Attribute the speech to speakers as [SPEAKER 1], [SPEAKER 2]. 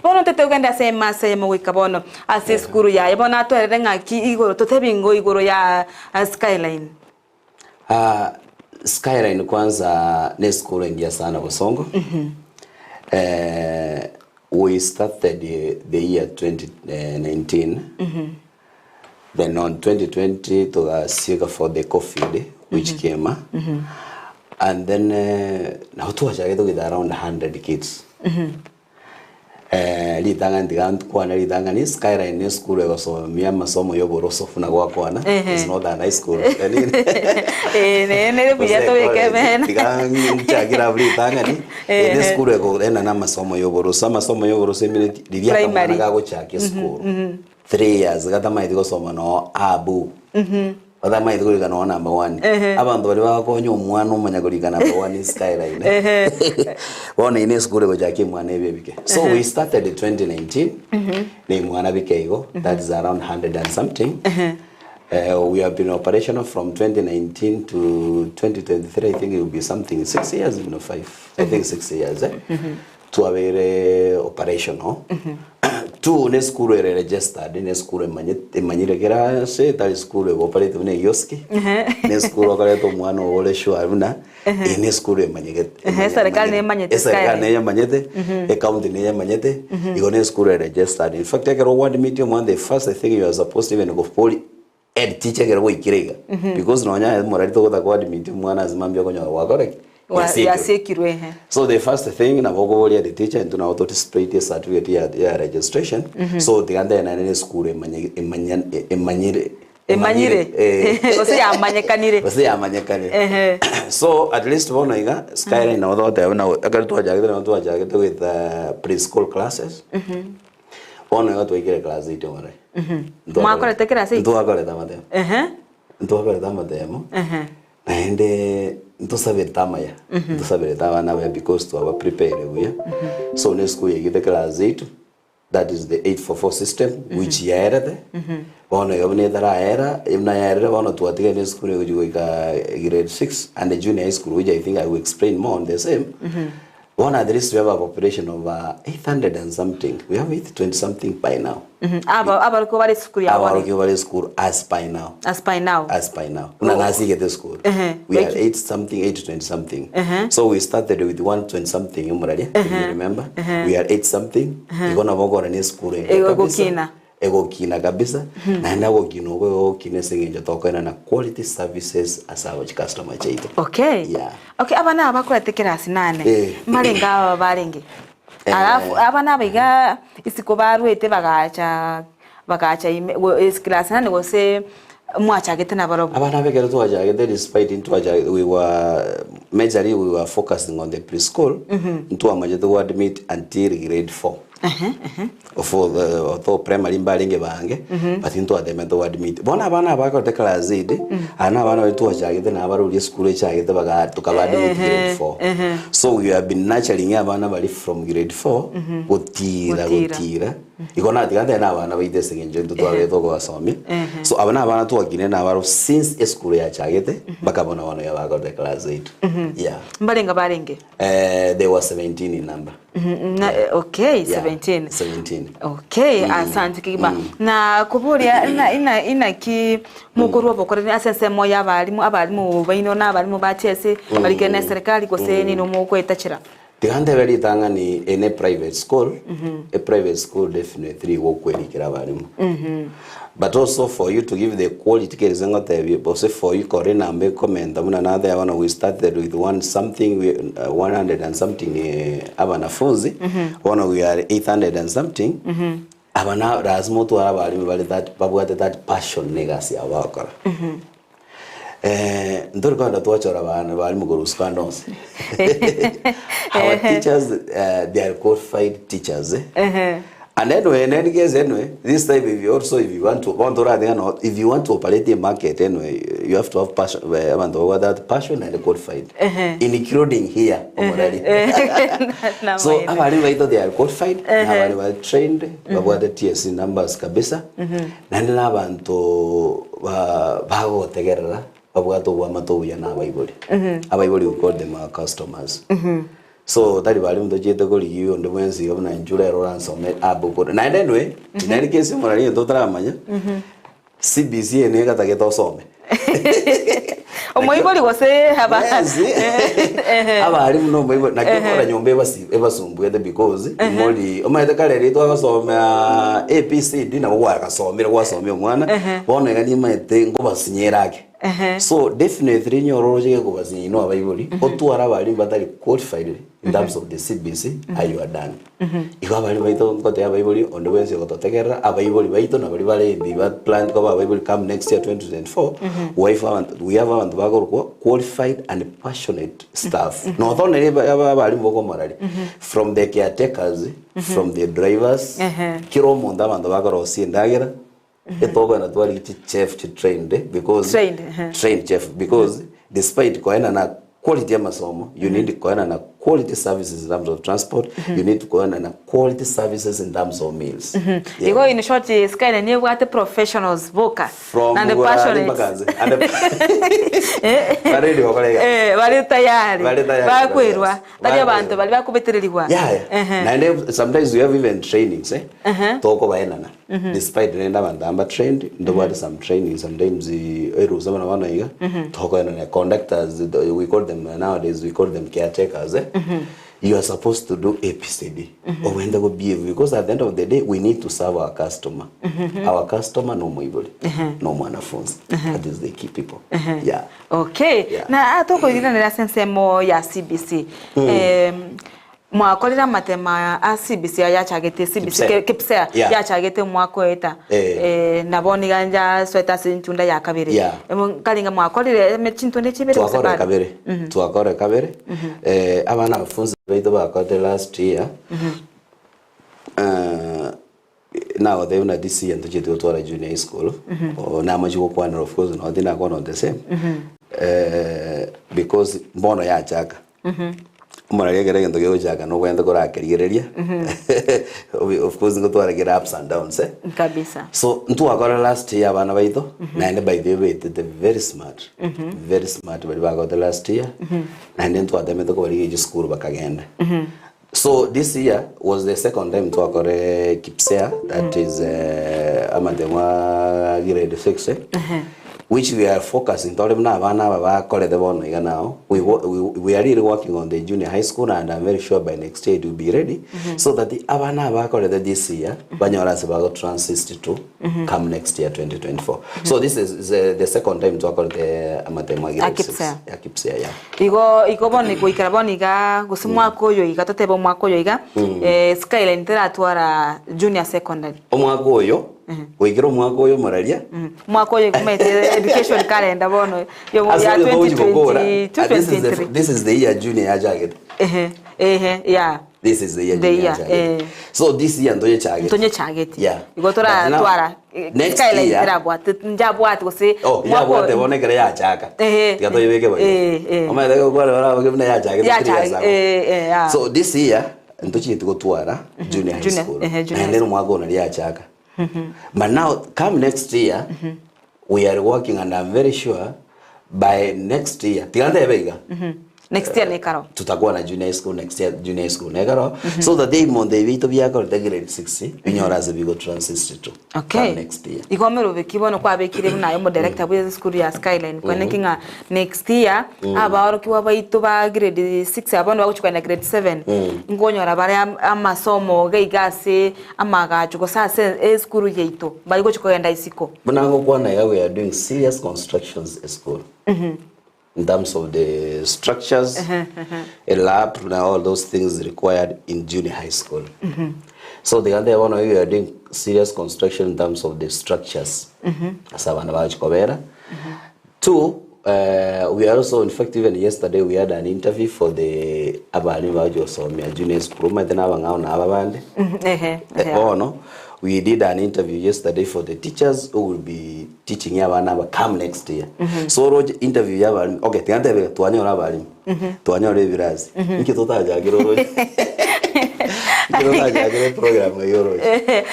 [SPEAKER 1] Bono ntete ogende ase emasa eyemo goika bono ase esukuru yaye. Bono atwerere ng'aki igoro totebi ng'o igoro ya Skyline.
[SPEAKER 2] Ah, Skyline kwanza ne esukuru engiya sana Bosongo. Eh, we started the year 2019 then on 2020 togasieka for the covid which came and then eh, nabo twachagete goita around 100 kids Eh, ritang'ani tiga nkwane ritang'ani Skyline ne esukuru egosomia amasomo ya oboroso buna gwakwana
[SPEAKER 1] Ehe.
[SPEAKER 2] it's not an high school Yani,
[SPEAKER 1] Eh, nere nere buya
[SPEAKER 2] gose
[SPEAKER 1] tobeke
[SPEAKER 2] college.
[SPEAKER 1] emena.
[SPEAKER 2] Tiga nchakere abwo ritang'ani
[SPEAKER 1] Ehe.
[SPEAKER 2] ere esukuru ekoenda na amasomo ya oboroso amasomo ya oboroso emineti riria akamwana
[SPEAKER 1] Primary.
[SPEAKER 2] gagochaka esukuru 3 years gatamaeti gosoma noo abu Batamaeti korika nonya number one.
[SPEAKER 1] Ehe.
[SPEAKER 2] Abanto baria bagokonya omwana omanya korika number one in Skyline.
[SPEAKER 1] Ehe.
[SPEAKER 2] Bono eye ne esukuru egochakia emwana ebe ebike. So we started in 2019 na emwana bike igo that is around 100 and something. Uh, we have been operational from 2019 to 2023 I think it will be something 6 years no 5 I think 6 years eh? Twabeire operational Two ne esukuru ere registered ne esukuru emanyete emanyire kera ase etari esukuru ego operate buna egioski ne esukuru okoreta omwana ogo ore sure buna eye ne esukuru emanyegete
[SPEAKER 1] Ehe, eserikali nemanyete
[SPEAKER 2] eserikali
[SPEAKER 1] Skyline.
[SPEAKER 2] neyemanyete ecounty neyemanyete igo ne esukuru ere registered in fact ekero ogo admit omwana the first thing you are supposed even gopori Head teacher ekero gwaikire iga because nonya aye morari togotaka ko admit omwana ase mambia okonyora gwakora ki?
[SPEAKER 1] Wa-
[SPEAKER 2] Yasiekirwe.
[SPEAKER 1] yasiekirwe ehe.
[SPEAKER 2] So the first thing nabo okoboria head teacher intwe nabo to display certificate ya, ya registration so tiga ntere naende na esukuru emanye emanye emanyire
[SPEAKER 1] Emanyire.
[SPEAKER 2] eh.
[SPEAKER 1] Gose yamanyekanire.
[SPEAKER 2] Gose yamanyekanire.
[SPEAKER 1] Ehe.
[SPEAKER 2] So at least bono iga Skyline nabo togoteba buna ekero twachagete nabo twachagete with uh, preschool classes Bono igo twaikire class eight omorero.
[SPEAKER 1] Mwakorete class eight?
[SPEAKER 2] Ntwakorete amatemo.
[SPEAKER 1] Ehe.
[SPEAKER 2] Ntwakorete amatemo.
[SPEAKER 1] Ehe.
[SPEAKER 2] Naende ntosaberete amaya. Ntosaberete abana abaya because twaba prepare buya. So ne esukuru yaigete class eight, that is the 844 system which yaerete. Bono igo buna etaraera, buna yaerire bono twatigaire na esukuru egochia goika grade six and junior high school which I think I will explain more on the same. Bono at least we have a population of 800 and something. We have 820 something by now.
[SPEAKER 1] Aba abarokigwa bare esukuru ya bono.
[SPEAKER 2] Abarokigwa bare esukuru as by now.
[SPEAKER 1] As by now.
[SPEAKER 2] As by now. Buna nasigete esukuru.
[SPEAKER 1] Ehe.
[SPEAKER 2] We are
[SPEAKER 1] Like-
[SPEAKER 2] 8 something, 820 something.
[SPEAKER 1] Ehe.
[SPEAKER 2] So we started with 120 something omuraria, if you remember. We are 8 something. Igo nabo okora na esukuru engiya
[SPEAKER 1] Igo
[SPEAKER 2] kabisa.
[SPEAKER 1] egokina.
[SPEAKER 2] Egokina kabisa. Naende ogokina okwo egokina ase eng'encho tokoenana quality services ase aba chicustomer chiaito.
[SPEAKER 1] Okay.
[SPEAKER 2] Yeah.
[SPEAKER 1] Okay, abana aba bakorete kerasi nane
[SPEAKER 2] Eh.
[SPEAKER 1] mbarenge aba barenge
[SPEAKER 2] Eh.
[SPEAKER 1] alafu abana aba iga isiko barwete bagacha bagacha ime go ase class nane gose mwachagete nabarobwo?
[SPEAKER 2] Abana aba ekero twachagete despite ntwachagete we were majorly we were focusing on the preschool ntwamachete go admit until grade four. For the although primary mbarenge bange but ntwatemete go admit. Bono abana aba bakorete class eight aya na abana baria twachagete nabo baroria esukuru echagete baga tokaba admit grade four. So we have been nurturing abana baria from grade four gotira
[SPEAKER 1] Gotira.
[SPEAKER 2] gotira igo natiga ntari na abana baito ase eng'encho intwe twabete okobasomia. So aba na abana twakine nabaro since esukuru yachagete mpaka bono bono iga bakorete class eight. Yeah.
[SPEAKER 1] Mbarenge barenge?
[SPEAKER 2] Eh, they were 17 in number.
[SPEAKER 1] Na,
[SPEAKER 2] Yeah.
[SPEAKER 1] okay,
[SPEAKER 2] Yeah,
[SPEAKER 1] 17.
[SPEAKER 2] 17.
[SPEAKER 1] Okay, asante kegima. Na koboria ina ina inaki mokorwa obokoreri ase ensemo ya abalimu abalimu baino na abalimu ba TSC barikire na eserikali gose nino mogoetachera.
[SPEAKER 2] Tiga ntebe ritang'ani in a private school, a private school definitely igo okwerikera abalimu. But also for you to give the quality kere ngotebie gose for you kore enamba ekomenta buna nateba bono we started with one something we, uh, 100 and something eh, abanafunzi bono we are 800 and something aba na lazima otware abalimu bare that babwate that passion na egasi yabo bagokora Eh, ntori kogenda twachora abana balimu korwa isiko ande onsi our teachers uh, they are qualified teachers eh? And anyway, in any case, anyway, this time if you also if you want to want to run, no, if you want to operate a market anyway, you have to have passion. eh, Abantu babwate that passion and qualified, including here omorari. So
[SPEAKER 1] Namaene.
[SPEAKER 2] abarimu baito they are qualified, na abari ba trained, babwate TSC numbers kabisa. Naende na abanto ba bagotegerera babwate obwamate obuya na abaibori. Abaibori we call them our customers. So tari barimu tochiete korigia onde bwensi iga buna inchuo rero oransome abukure. Naende anyway, naende kesi omorari egento otaramanya, CBC eye nigo egatagete osome.
[SPEAKER 1] Omoibori gose aba
[SPEAKER 2] Bwensi, abarimu na omoibori, naki okora nyomba ebasi ebasumbuete because mori omanyete kare riria twagosoma ABCD nabo gwagasomire gwasomia omwana, bono iga nimanyete nkobasinyera ake. So definitely inyore oroche gekobasinya inwe abaibori, otware abarimu batari qualified in terms of the CBC, aye you are done. Igo abarimu baito ngotebia abaibori onde bwensi ogototegerera, abaibori baito na baria bare ebi ba plan koba abaibori come next year 2024, wife abanto we have abanto bakorokwa qualified and passionate staff. Not only aba abarimu bokomoraria, from the caretakers, from the drivers, kera omonto abanto bakorosia endagera, Etokogenda twarigia chi chef chi trained because
[SPEAKER 1] Trained, ehe.
[SPEAKER 2] trained chef because despite koena na quality amasomo you need koena na quality services in terms of transport you need koena na quality services in terms of meals Yeah.
[SPEAKER 1] Igo in short Skyline nebwate professionals boka
[SPEAKER 2] From
[SPEAKER 1] naende
[SPEAKER 2] bwari
[SPEAKER 1] passionate.
[SPEAKER 2] mpaka nse. And baredi gokora egasi.
[SPEAKER 1] Eh, bare tayari
[SPEAKER 2] Bare tayari
[SPEAKER 1] bakwerwa
[SPEAKER 2] gokora egasi.
[SPEAKER 1] Tari abanto baria bakobetererigwa.
[SPEAKER 2] Yeah, yeah.
[SPEAKER 1] Ehe.
[SPEAKER 2] Naende sometimes we have even trainings eh. Tokobaenana. Despite rende abanto aba trained, ntobwate some training sometimes erusa buna bono iga, tokoenana conductors we call them nowadays we call them caretakers eh. You are supposed to do ABCD. Obwenerete go behave because at the end of the day we need to serve our customer. Our customer no omoibori, no omwanafunzi. That is the key people. Yeah.
[SPEAKER 1] Okay.
[SPEAKER 2] Yeah.
[SPEAKER 1] Na aa tokoiriranera ase ensemo ya CBC. Em, mwakorire amatema a CBC aya yachagete CBC
[SPEAKER 2] Kipsea.
[SPEAKER 1] Kipsea
[SPEAKER 2] Yeah.
[SPEAKER 1] yachagete omwaka oeta.
[SPEAKER 2] Eh.
[SPEAKER 1] Eh, nabo niga njasoete ase enchunda ya kabere.
[SPEAKER 2] Yeah.
[SPEAKER 1] Nkaringa mwakorire chintunda chibere gose
[SPEAKER 2] Twakore
[SPEAKER 1] bado?
[SPEAKER 2] kabere. Twakore kabere. Eh, abana abafunzi baito bakorete last year. Eh, Nagotebia buna this year ntochieti gotwara junior high school, oo namachi gokwanera of course nonye tindakwana on the same, because mbono yachaka, omorari ekero egento kegochaka nobwenerete korakerigereria, of course ngotwara kere ups and downs eh.
[SPEAKER 1] Kabisa.
[SPEAKER 2] So ntwakora last year abana baito, naende by the way baetete very smart, very smart baria bagote last year, naende ntwatemete kobarigia chisukuru bakagenda. So this year was the second time twakore KPSEA that is amatemo a grade 6 eh, which we are focusing tore buna abana aba bakorete bono iga now we are really working on the junior high school and I'm very sure by next year it will be ready so that abana aba bakorete this year banyore ase bago transit to come next year 2024 so this is the second time twakorete amatemo a grade 6
[SPEAKER 1] KPSEA.
[SPEAKER 2] ya KPSEA yeah.
[SPEAKER 1] Igo igo bono goikera bono iga gose omwaka oyo iga totebe omwaka oyo iga Skyline teratwara junior secondary.
[SPEAKER 2] Omwaka oyo, goikera omwaka oyo omoraria.
[SPEAKER 1] Omwaka oyo igo omanyete education calendar bono yo
[SPEAKER 2] Ase
[SPEAKER 1] ya
[SPEAKER 2] oyo togochi gokora,
[SPEAKER 1] 2022
[SPEAKER 2] ah, this is the
[SPEAKER 1] 2023.
[SPEAKER 2] this is the year junior yachagete.
[SPEAKER 1] Ehe ehe yeah.
[SPEAKER 2] This is the year
[SPEAKER 1] The
[SPEAKER 2] junior
[SPEAKER 1] year,
[SPEAKER 2] yachagete.
[SPEAKER 1] eh.
[SPEAKER 2] So this year ntoyechagete.
[SPEAKER 1] Ntoyechagete.
[SPEAKER 2] Yeah.
[SPEAKER 1] Igo
[SPEAKER 2] But now,
[SPEAKER 1] toratwara
[SPEAKER 2] next
[SPEAKER 1] Skyline
[SPEAKER 2] year
[SPEAKER 1] terabwate njabwate gose
[SPEAKER 2] Oh, yabwate bono ekero yachaka.
[SPEAKER 1] Ehe.
[SPEAKER 2] Tiga toyebeke boigo.
[SPEAKER 1] Eh, eh.
[SPEAKER 2] Omanyete gokwana baraboke buna yachagete 3 years
[SPEAKER 1] Yachagete,
[SPEAKER 2] ago.
[SPEAKER 1] eh, eh, ah.
[SPEAKER 2] So this year ntochieti gotwara junior high
[SPEAKER 1] Junior,
[SPEAKER 2] school.
[SPEAKER 1] ehe, junior
[SPEAKER 2] Naende
[SPEAKER 1] high
[SPEAKER 2] nomwaka ono riachaka. But now come next year we are working and I'm very sure by next year tiga ntebe iga.
[SPEAKER 1] Next year nekaro.
[SPEAKER 2] Tutakuwa na junior high school next year, junior high school nekaro so that they month ebinto biakorete grade 6 binyore ase bigo transit to
[SPEAKER 1] Okay.
[SPEAKER 2] come next year.
[SPEAKER 1] Igo omerobeki bono kwabekire buna aye omodirector bwe esukuru ya Skyline kwane ki ng'a next year abaorokigwa baito ba grade 6 aba bono bagochia kogenda grade 7 nkonyora bare amasomo iga iga ase amagacho gose ase esukuru yaito bari gochia kogenda isiko.
[SPEAKER 2] Buna ngokwana iga we are doing serious constructions eschool. In terms of the structures, a lab, and all those things required in junior high school. So the other one we are doing serious construction in terms of the structures. Ase abana bagochi kobera. Two, we are also, in fact, even yesterday we had an interview for the abalimu bagochi gosomia junior school. Omanyete na abang'ao na aba bande.
[SPEAKER 1] Ehe, ehe.
[SPEAKER 2] Bono, we did an interview yesterday for the teachers who will be teaching abana aba come next year. So oroche interview ya abarimu, okay, tiga ntebe iga, twanyora abarimu, twanyora ebirasi, inki totachakire oroche? Inki totachakire program eye oroche?